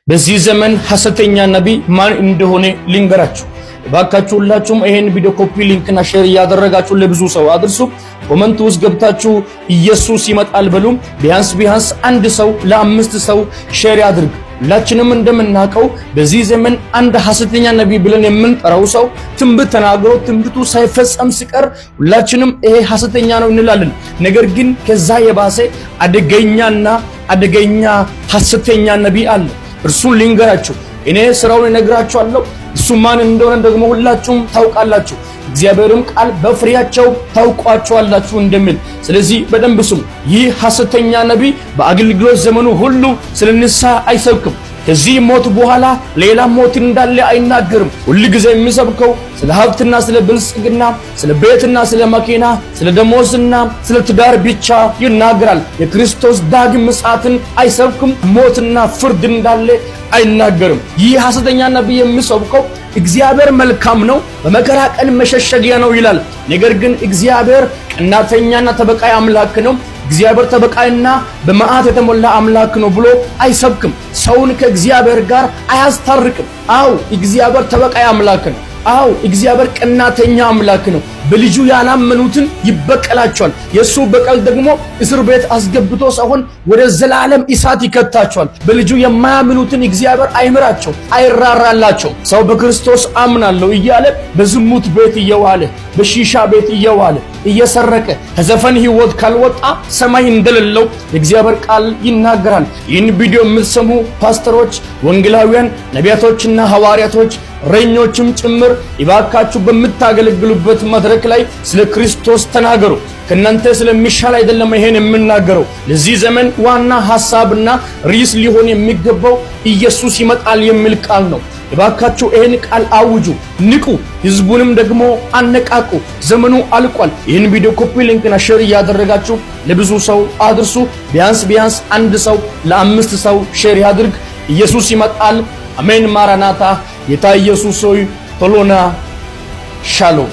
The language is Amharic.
በዚህ ዘመን ሐሰተኛ ነቢይ ማን እንደሆነ ልንገራችሁ። እባካችሁ ሁላችሁም ይሄን ቪዲዮ copy link ና share እያደረጋችሁ ለብዙ ሰው አድርሱ። Comment ውስጥ ገብታችሁ ኢየሱስ ይመጣል በሉ። ቢያንስ ቢያንስ አንድ ሰው ለአምስት ሰው share ያድርግ። ሁላችንም እንደምናውቀው በዚህ ዘመን አንድ ሐሰተኛ ነቢይ ብለን የምንጠራው ሰው ትንቢት ተናግሮ ትንቢቱ ሳይፈጸም ሲቀር ሁላችንም ይሄ ሐሰተኛ ነው እንላለን። ነገር ግን ከዛ የባሰ አደገኛና አደገኛ ሐሰተኛ ነቢይ አለ። እርሱን ልንገራችሁ። እኔ ስራውን እነግራችኋለሁ። እሱ ማን እንደሆነ ደግሞ ሁላችሁም ታውቃላችሁ። እግዚአብሔርም ቃል በፍሬያቸው ታውቋቸዋላችሁ እንደሚል። ስለዚህ በደንብ ስሙ። ይህ ሐሰተኛ ነቢይ በአገልግሎት ዘመኑ ሁሉ ስለ ንስሐ አይሰብክም። ከዚህ ሞት በኋላ ሌላ ሞት እንዳለ አይናገርም። ሁል ጊዜ የሚሰብከው ስለ ሀብትና ስለ ብልጽግና፣ ስለ ቤትና ስለ መኪና፣ ስለ ደሞዝና ስለ ትዳር ብቻ ይናገራል። የክርስቶስ ዳግም ምጽአትን አይሰብክም። ሞትና ፍርድ እንዳለ አይናገርም። ይህ ሐሰተኛ ነቢይ የሚሰብከው እግዚአብሔር መልካም ነው፣ በመከራ ቀን መሸሸጊያ ነው ይላል። ነገር ግን እግዚአብሔር ቀናተኛና ተበቃይ አምላክ ነው፣ እግዚአብሔር ተበቃይና በመዓት የተሞላ አምላክ ነው ብሎ አይሰብክም። ሰውን ከእግዚአብሔር ጋር አያስታርቅም። አው እግዚአብሔር ተበቃይ አምላክ ነው። አው እግዚአብሔር ቀናተኛ አምላክ ነው። በልጁ ያላመኑትን ይበቀላቸዋል። የሱ በቀል ደግሞ እስር ቤት አስገብቶ ሳይሆን ወደ ዘላለም እሳት ይከታቸዋል። በልጁ የማያምኑትን እግዚአብሔር አይምራቸው፣ አይራራላቸው። ሰው በክርስቶስ አምናለሁ እያለ በዝሙት ቤት እየዋለ፣ በሺሻ ቤት እየዋለ፣ እየሰረቀ፣ ከዘፈን ሕይወት ካልወጣ ሰማይ እንደሌለው የእግዚአብሔር ቃል ይናገራል። ይህን ቪዲዮ የምትሰሙ ፓስተሮች፣ ወንጌላውያን፣ ነቢያቶችና ሐዋርያቶች፣ እረኞችም ጭምር እባካችሁ በምታገለግሉበት መድረክ ላይ ስለ ክርስቶስ ተናገሩ። ከእናንተ ስለሚሻል አይደለም ይሄን የምናገረው። ለዚህ ዘመን ዋና ሐሳብና ርዕስ ሊሆን የሚገባው ኢየሱስ ይመጣል የሚል ቃል ነው። እባካችሁ ይሄን ቃል አውጁ፣ ንቁ፣ ህዝቡንም ደግሞ አነቃቁ። ዘመኑ አልቋል። ይህን ቪዲዮ copy link ና share እያደረጋችሁ ለብዙ ሰው አድርሱ። ቢያንስ ቢያንስ አንድ ሰው ለአምስት ሰው share ያድርግ። ኢየሱስ ይመጣል። አሜን። ማራናታ። ጌታ ኢየሱስ ሆይ ቶሎ ና። ሻሎም።